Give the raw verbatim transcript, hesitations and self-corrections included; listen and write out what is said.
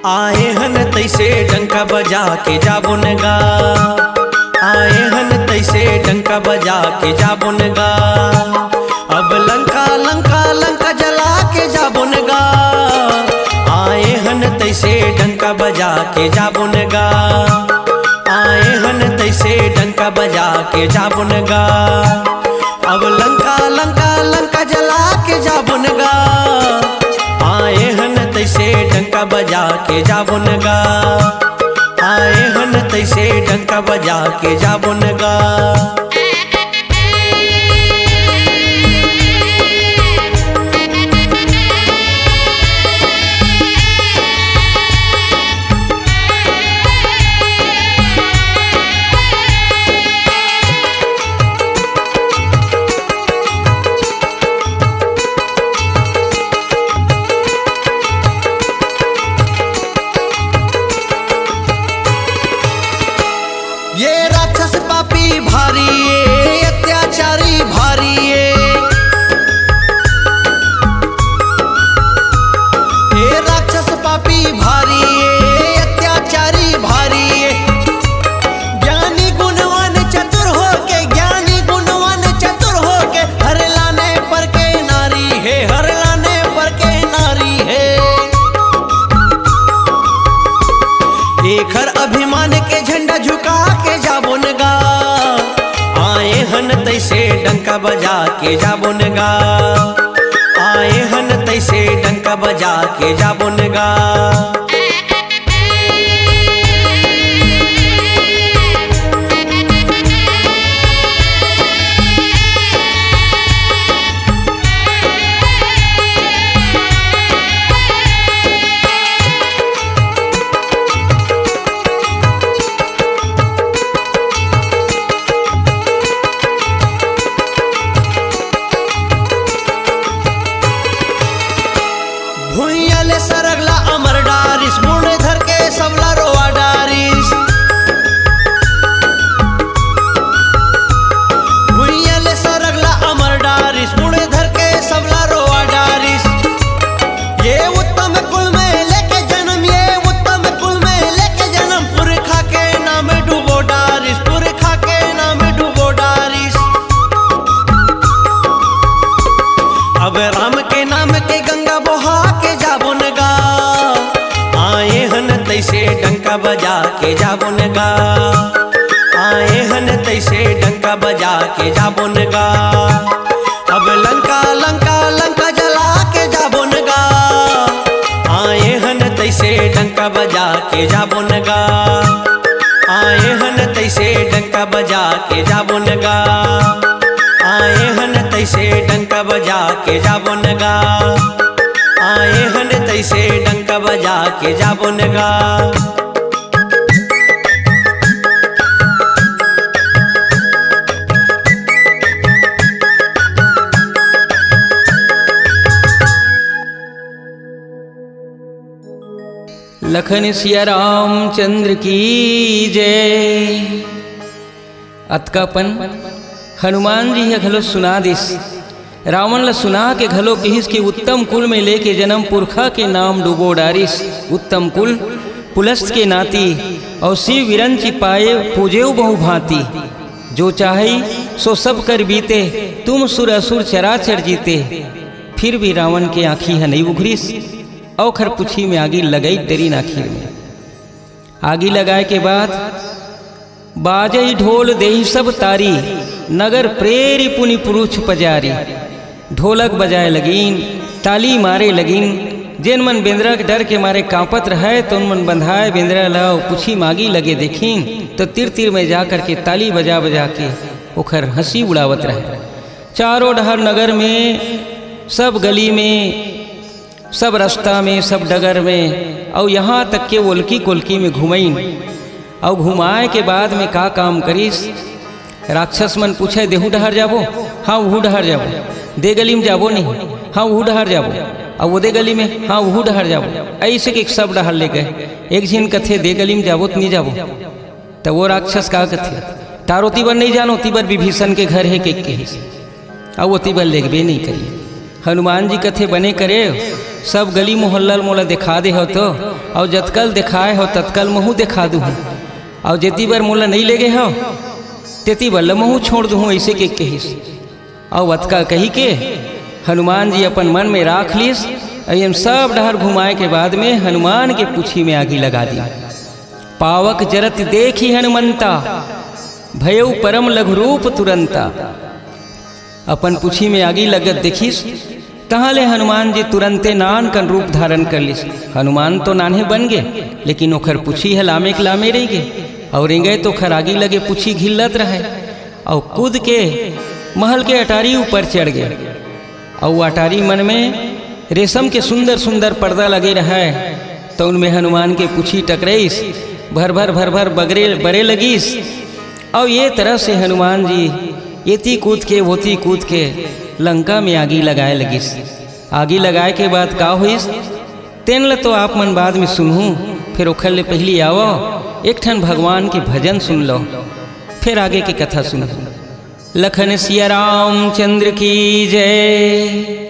आए हन तैसे डंका बजा के जाबुन गा, आए हन तैसे डंका बजा के जाबुन गा। अब लंका लंका लंका जला के जाबुन गा, आए हन तैसे डंका बजा के जाबुन गा, आए हन तैसे डंका बजा के जाबुन गा। अब लंका लंका लंका जला के जाबुन गा, आए हन तैसे डंका बजा के जाबुन गा, आए हन तैसे डंका बजा के जाबुन गा। ये राक्षस पापी भारी ये, अत्याचारी भारी ये। ये राक्षस पापी भारी ये, अत्याचारी भारी ये। ज्ञानी गुणवान चतुर होके, ज्ञानी गुणवान चतुर होके, हर लाने पर के नारी हे, हर लाने पर के नारी हे। एखर अभिमान के झंडा झुका के जाबोन गा। आए हन तैसे डंका बजा के जाबोन गा। आए हन तैसे डंका बजा के जाबोन गा। भुइयां ले सरग ला अमर डारिस, मुड़ धर के सबला रोवा डारिस। भुइयां ले सरग ला अमर डारिस, मुड़ धर के सबला रोवा डारिस। ये उत्तम कुल में लेके जन्म, ये उत्तम कुल में लेके जन्म, पुरखा के नाम डूबो डारिस, पुरखा के नाम डूबो डारिस। अब राम के नाम के गंगा बोहा के जाबोन गा। आए हन तैसे डंका बजा के जाबोन गा। आए हन तैसे डंका बजा के जाबोन गा। अब लंका लंका लंका जला के जाबोन गा। आए हन तैसे डंका बजा के जाबोन गा। आए हन तैसे डंका बजा के जाबोन गा। आए हन तैसे डंका बजा के जाबोन गा। आए हन तैसे डंका बजा के जाबोन गा। लखन सिया रामचंद्र की जय। अतका पन हनुमान जी ह घलो सुना दिस। रावण ल सुना के घलो किहिस कि उत्तम कुल में लेके जन्म पुरखा के नाम डूबो डारिस। उत्तम कुल पुलस्त के नाती, अउ शिव विरंचि पाए पूजेउ बहु भांति। जो चाहे सो सब कर बीते, तुम सुर असुर चराचर जीते। फिर भी रावण के आँखी ह नइ उघरिस, अउ ओखर पुछी में आगी लगई डरिन आखिर में। आगी लगाए के बाद बाजई ढोल देई सब तारी, नगर प्रेरी पुनि पुरुष पजारी। ढोलक बजाए लगिन, ताली मारे लगिन। जेन मन बेंदरा के डर के मारे कांपत रहय, तो उन मन बंधाए बेंदरा ल अउ पुछी मागी लगे देखिन, तो तीर तीर में जा करके ताली बजा बजा के ओखर हंसी उड़ावत रहय। चारों डहर नगर में, सब गली में, सब रास्ता में, सब डगर में, अउ यहाँ तक के ओलकी कोलकी में घुमइन। अउ घुमाए के बाद में का काम करिस? राक्षस मन पूछे, "देहू डहर जाबो?" "हाँ, उहू डहर जाबो।" "दे गली में जाबो नहीं?" "हाँ, उहू डहर जाबो।" "अउ वो दे गली में?" "हाँ, उहू डहर जाबो।" ऐसे के सब डहर ले गए। एक झिन कथे, "दे गली में जाबो त नहीं जाबो?" त वो राक्षस का कथे, "टारो तिबर नहीं जानो, तिबर विभीषण के घर हे," के कहिस। अउ वो तिबर लेगबे नहीं करी। हनुमान जी कथे, "बने करे, सब गली मोहल्ला ल मोला देखा दे हो तो, अउ जतकल देखाए हो ततकल महू देखा दूहूँ, अउ जेती बर मोला नहीं लेगे हो, तेती बर ल महू छोड़ दूहूँ," ऐसे के कहिस। अउ अतका कही के हनुमान जी अपन मन में राख लिस, अउ एम सब डहर घुमाए के बाद में हनुमान के पूछी में आगी लगा दी। "पावक जरत देखि हनुमंता, भयउ परम लघु रूप तुरंता।" अपन पूछी में आगी लगत देखिस, तहाँ ले हनुमान जी तुरंते नान कन रूप धारण कर लिस। हनुमान तो नान्हे बन गे, लेकिन ओखर पूछी ह लामे के लामे रह गे, अउ रेंगे तो ओखर आगी लगे पूछी घिल्लत रहे, अउ कूद के महल के अटारी ऊपर चढ़ गे। अउ अटारी मन में रेशम के सुंदर सुंदर पर्दा लगे रहे, तो उनमें हनुमान के पूछी टकराइस, भर भर भर भर बगरे बरे लगिस। अउ ये तरह से हनुमान जी एती कूद के, वोती कूद के लंका में आगी लगाए लगिस। आगी लगाए के बाद का होइस, तेन ल तो आप मन बाद में सुनहू, फिर ओखर ले पहिली आवो, एक ठन भगवान के भजन सुन लो, फिर आगे के कथा सुनहू। लखन सिया रामचंद्र की जय।